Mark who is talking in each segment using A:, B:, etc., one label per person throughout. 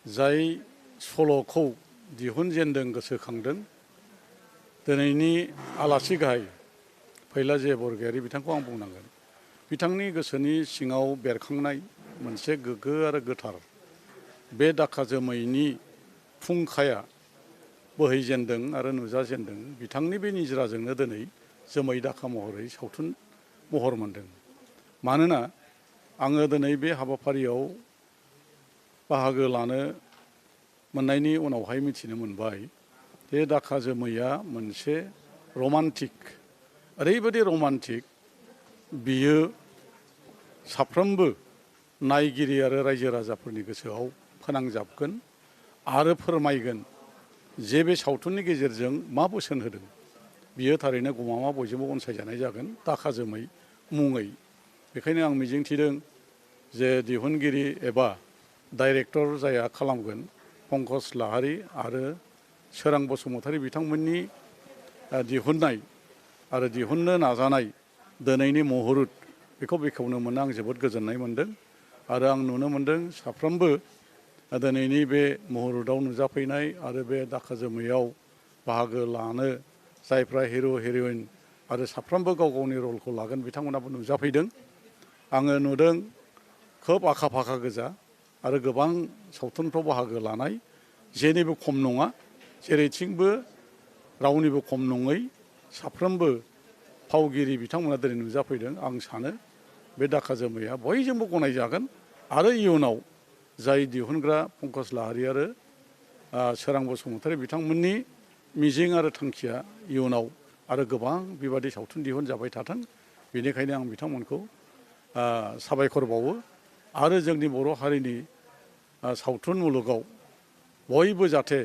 A: जाय सल'खौ दिहुनजेनदों गोसोखांदों दिनैनि आलासि गाहाय फैलाजे बरगयारी बिथांखौ आं बुंनांगोन। बिथांनि गोसोनि सिङाव बेरखांनाय मोनसे गोग्गो आरो गोथार बे दाखा जोमैनि फुंखाया बोहैजेनदों आरो नुजाजेनदों बिथांनि बे निजराजोंनो दिनै जोमै दाखा महरै सावथुन महर मोनदों। मानोना आङो दिनै बे हाबाफारियाव बाहागो लानो मोननायनि उनावहाय मिथिनो मोनबाय जे दाखा जोमैया मोनसे रमान्टिक, ओरैबायदि रमान्टिक बियो साफ्रोमबो नायगिरि आरो रायजो राजाफोरनि गोसोआव फोनांजाबगोन आरो फोरमायगोन जे बे सावथुननि गेजेरजों मा बोसोन होदों। बियो थारैनो गमामा बयजोंबो अनसायजानाय जागोन दाखा जोमै मुङै। बेखायनो आं मिजिंथिदों जे दिहुनगिरि एबा डाइरेक्टर जाया खालामगोन पंकज लाहारी आरो सोरां बसुमतारी बिथांमोननि दिहुननाय आरो दिहुननो नाजानाय दिनैनि मुहुरत बेखौ बेखेवनो मोनना आं जोबोद गोजोननाय मोनदों। आरो आं नुनो मोनदों साफ्रोमबो दिनैनि बे मुहुरतआव नुजाफैनाय आरो बे दाखा जोमैयाव बाहागो लानो जायफ्रा हिर' हिर'इन आरो साफ्रोमबो गाव गावनि रलखौ लागोन बिथांमोनाबो नुजाफैदों। आङो नुदों खोब आखा फाखा गोजा आरो गोबां सावथुनफ्राव बाहागो लानाय जेनिबो खम नङा, जेरैथिंबो रावनिबो खम नङै साफ्रोमबो फावगिरि बिथांमोना दिनै नुजाफैदों। आं सानो बे दाखा जोमैया बयजोंबो गनायजागोन आरो इयुनाव जाय दिहुनग्रा पंकज लाहारी आरो सोरां बसुमतारी बिथांमोननि मिजिं आरो थांखिया इयुनाव आरो गोबां बेबादि सावथुन दिहुनजाबाय थाथों। बेनिखायनो आं बिथांमोनखौ साबायखर बावो आरो जोंनि बर' हारिनि सावथुन मुलुगाव बयबो जाहाथे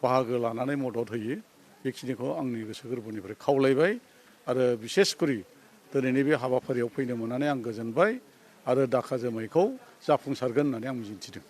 A: बाहागो लानानै मदद होयो बेखिनिखौ आंनि गोसो गोरबोनिफ्राय खावलायबाय। आरो बिसेसकरि दिनैनि बे हाबाफारियाव फैनो मोननानै आं गोजोनबाय आरो दाखा जोमैखौ जाफुंसारगोन होननानै आं मिजिंथिदों।